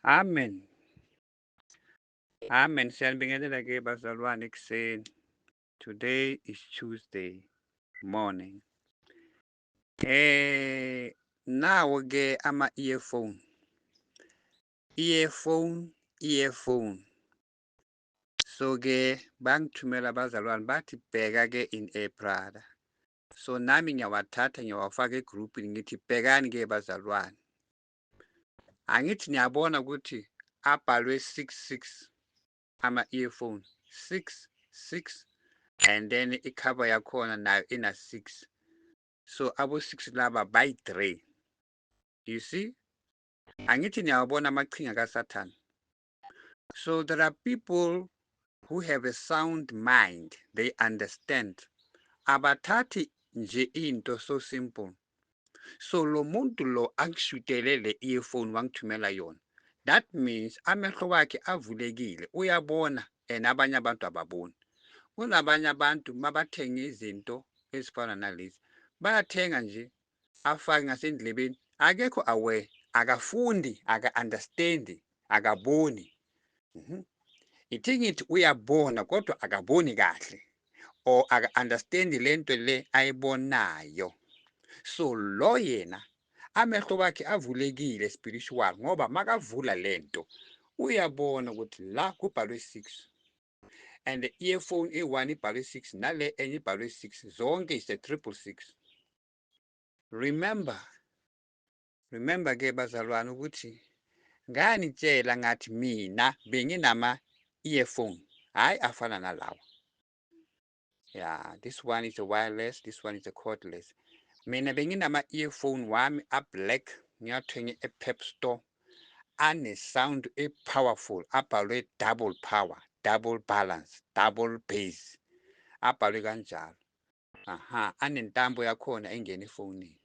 Amen. Amen. Siyanibingelela ke bazalwane ekuseni. Today is Tuesday morning. Nawo ke ama earphone. Earphone, earphone. So ke bangithumela abazalwane bathi bheka ke in a brother. So nami ngiyawathatha ngiyawafaka egroupini, ngithi bhekani ke bazalwane. Angithi niyabona ukuthi abhalwe 66 ama earphone, 66, and then icover yakhona nayo ina 6. So abo 6 laba by 3. You see? Angithi niyawabona amaqhinga kaSathane. So there are people who have a sound mind, they understand. Abathathi nje into so simple. So lo muntu lo angishutele le earphone wangithumela yona. That means amehlo wakhe avulekile, uyabona, and abanye abantu ababoni. Kunabanye abantu mabathenga izinto ezifana nalezi, bayathenga nje afake ngasendlebeni, akekho aware, akafundi, aka-understandi, akaboni. Ithi ngithi uyabona kodwa akaboni kahle or aka-understandi lento le ayibonayo. So lo yena amehlo wakhe avulekile spiritual, ngoba makavula lento uyabona ukuthi la kubhalwe 6, and the earphone e1 ibhalwe 6, nale enye ibhalwe 6, zonke is a 666. Remember ke bazalwane ukuthi nganitshela ngathi mina benginama earphone, hayi afana nalawa. Yeah, this one is a wireless, this one is a cordless. Mina benginama earphone wami a black, ngiyathenge e-Pep Store, ane sound e powerful, abhalwe double power, double balance, double bass, abhalwe kanjalo. Aha, anentambo yakhona engena efonini.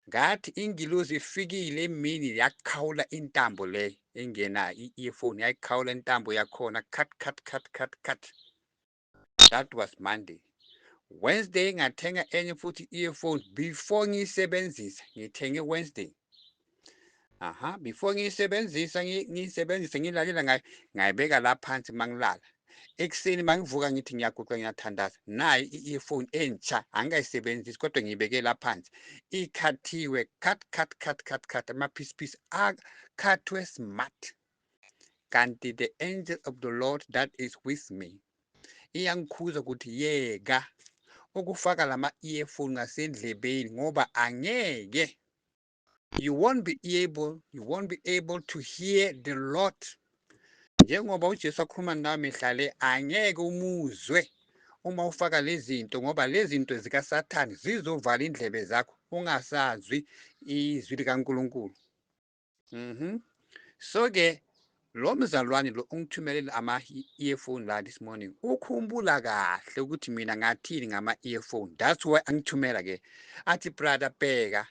Ngathi ingilozi ifikile emini yakhawula intambo le engena i-earphone, yayikhawula intambo yakhona, cut, cut, cut, cut, cut. That was Monday. Wednesday ngathenga enye futhi earphone. Before ngiyisebenzisa, ngithenge Wednesday. Aha, before ngiyisebenzisa, ngiyisebenzise ngilalela ngayo, ngayibeka la phansi mangilala. Ekuseni mangivuka ngithi ngiyaguqa ngiyathandaza, nayi i-earphone entsha angikayisebenzisi kodwa ngiyibeke la phansi. Ikhathiwe, cut, cut, cut, cut, cut, ama piece piece akhathwe smart. Kanti the angel of the Lord that is with me iyangikhuza ukuthi yeka ukufaka lama earphone ngasendlebeni, ngoba angeke, you won't be able to hear the Lord. Njengoba uJesu akhuluma nawe mihla le, angeke umuzwe uma ufaka lezi zinto, ngoba lezi zinto zikaSathane zizovala indlebe zakho ungasazwi izwi likaNkulunkulu. So ke lo mzalwane lo ungithumelele ama earphone la this morning, ukhumbula kahle ukuthi mina ngathini ngama earphone. That's why angithumela ke, athi brother bheka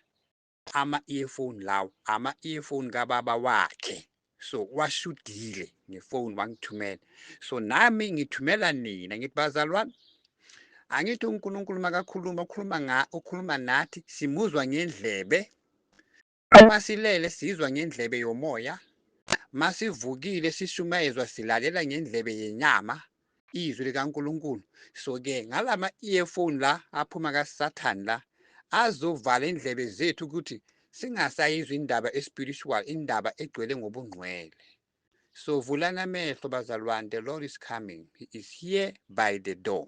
ama earphone lawo, ama earphone kababa wakhe. So washudile ngefone wangithumela. So nami ngithumela nina, ngithi bazalwane, angithi uNkulunkulu makakhuluma, ukhuluma nga, ukhuluma nathi, simuzwa ngendlebe. Uma silele sizwa ngendlebe yomoya, masivukile sishumayezwa silalela ngendlebe yenyama izwi likaNkulunkulu. So ke ngalama earphone la aphuma kaSathane la azovala indlebe zethu ukuthi singasayizwa indaba espiritual, indaba egcwele ngobungcwele. So vulana amehlo bazalwane, the Lord is coming, he is here by the door.